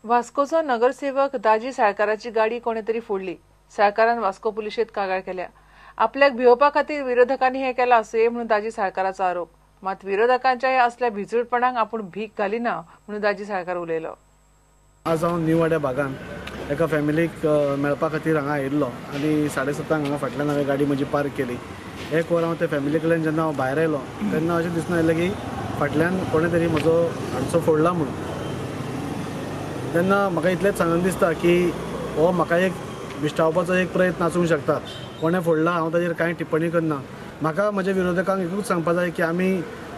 वास्कोचो नगरसेवक दाजी साळकाराची गाडी कोणे तरी फोडली. साळकारान वास्को पुलिशेंत कागाळ केल्या. आपल्याक भिवपा खातीर विरोधकांनी हें केलां आसुये म्हणून दाजी साळकाराचो आरोप. मात विरोधकांच्या ह्या असल्या भिजूडपणाक आपूण भीक घालिना म्हणून दाजी साळकार उलयलो. आज हांव निवाड्या भागान एका फॅमिलीक मेळपा खातीर हांगा आयिल्लो आनी 7:30 हांगा फाटल्यान हांवें गाडी म्हजी पार्क केली. एक वर हांव त्या फॅमिली कडेन जेन्ना हांव भायर आयलो तेन्ना अशें दिसून आयलें की फाटल्यान कोणें तरी म्हजो हाडसो फोडला म्हणून. तेन्ना म्हाका इतलेंच सांगून दिसता की हो म्हाका एक बिश्टावपाचो एक प्रयत्न आसूंक शकता. कोणें फोडला हांव ताजेर कांय टिप्पणी करना. म्हाका म्हज्या विरोधकांक एकूच सांगपा जाय की आमी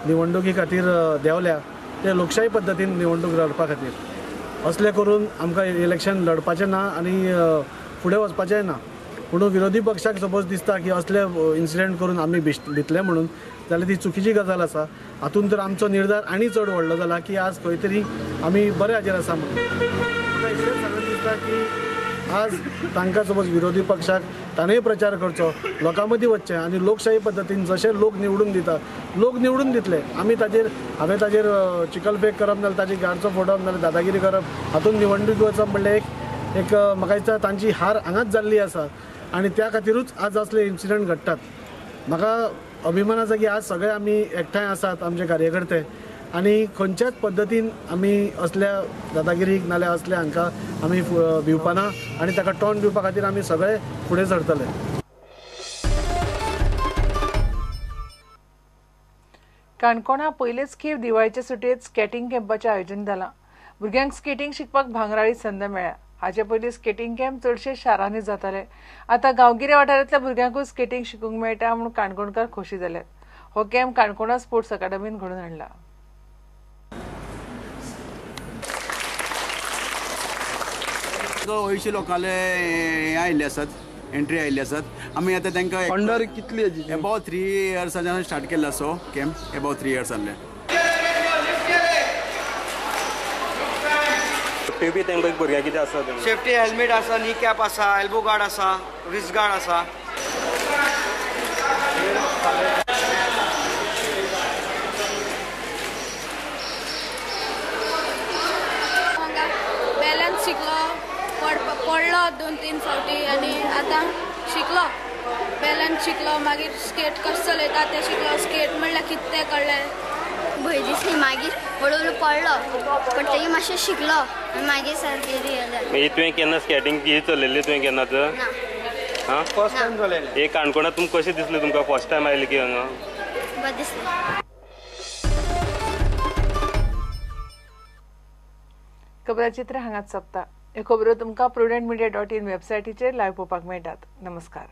निवडणुकी खातीर देंवल्या ते लोकशाही पद्दतीन निवडणूक लढपा खातीर. असलें करून आमकां इलेक्शन लढपाचें ना आनी फुडें वचपाचेंय ना. पूण विरोधी पक्षाक सपोज दिसता की असले इन्सिडंट करून आमी भितले म्हणून जाल्यार ती चुकीची गजाल आसा. हातूंत तर आमचो निर्धार आनी चड व्हडलो जाला की आज खंय तरी आमी बरे हाजेर आसा म्हणून. म्हाका इतलेंच सांगून दिसता की आज तांकां सपोज विरोधी पक्षाक ताणेंय प्रचार करचो, लोकां मदीं वचचें आनी लोकशाही पद्दतीन जशे लोक निवडून दिता लोक निवडून दितले. आमी ताजेर हांवें ताजेर चिकलफेक करप नाल्यार ताजी गाडचो फोडप नाल्यार दादागिरी करप हातूंत निवडणूक वचप म्हणल्यार एक एक म्हाका दिसता तांची हार हांगाच जाल्ली आसा आनी त्या खातीरूच आज असले इन्सिडंट घडटात. म्हाका अभिमान आसा की आज सगळे आमी एकठांय आसात आमचे कार्यकर्ते आनी खंयच्याच पद्दतीन आमी असल्या दादागिरीक नाल्यार असल्या हांकां आमी भिवपाना आनी ताका तोंड दिवपा खातीर आमी सगळे फुडें सरतले. काणकोणा पयलेच खेप दिवाळीचे सुटयेंत स्केटिंग कॅम्पाचें आयोजन जालां. भुरग्यांक स्केटिंग शिकपाक भांगराळी संद मेळ्ळ्या. हाचे पयलीं स्केटिंग कॅम्प चडशे शारांनी जाताले. आतां गांवगिऱ्या वाठारांतल्या भुरग्यांकूय स्केटिंग शिकूंक मेळटा म्हूण काणकोणकार खोशी जाल्यात. हो कॅम्प काणकोणा स्पोर्ट्स अकादमीन घडोवन हाडला. अंयशीं लोकांले हे आयिल्ले आसात, एंट्री आयिल्ली आसात. आमी आतां तांकां अंडर कितली एबाव 3 इयर्साच्यान स्टार्ट केल्लो आसा कॅम्प. एबाव 3 इयर्स जाल्ले. सेफ्टी तांकां भुरग्यांक कितें आसा? सेफ्टी हेल्मेट आसा, नी कॅप आसा, एल्बो गार्ड आसा, रिस्ट गार्ड आसा. बॅलन्स शिकलो, पडलो 2-3 फावटी आनी आतां शिकलो. बॅलन्स शिकलो, मागीर स्केट कशें चलयता तें शिकलो. स्केट म्हणल्यार कितें तें कळ्ळें. भंय दिसली, मागीर हळू हळू पडलो, पडटकीर मातशें शिकलो आनी मागीर सारकें रियल जालें. मागीर तुवें केन्ना स्केटिंग ही चलयल्ली तुवें केन्नाच? हां, फर्स्ट टायम चलयलें. हे काणकोणांत तुमकां कशें दिसलें? तुमकां फर्स्ट टायम आयलें की हांगा बरें दिसलें. खबराचित्र हांगाच सोंपता. ह्यो खबरो तुमकां prudentmedia.in वेबसायटीचेर लायव्ह पळोवपाक मेळटात. नमस्कार.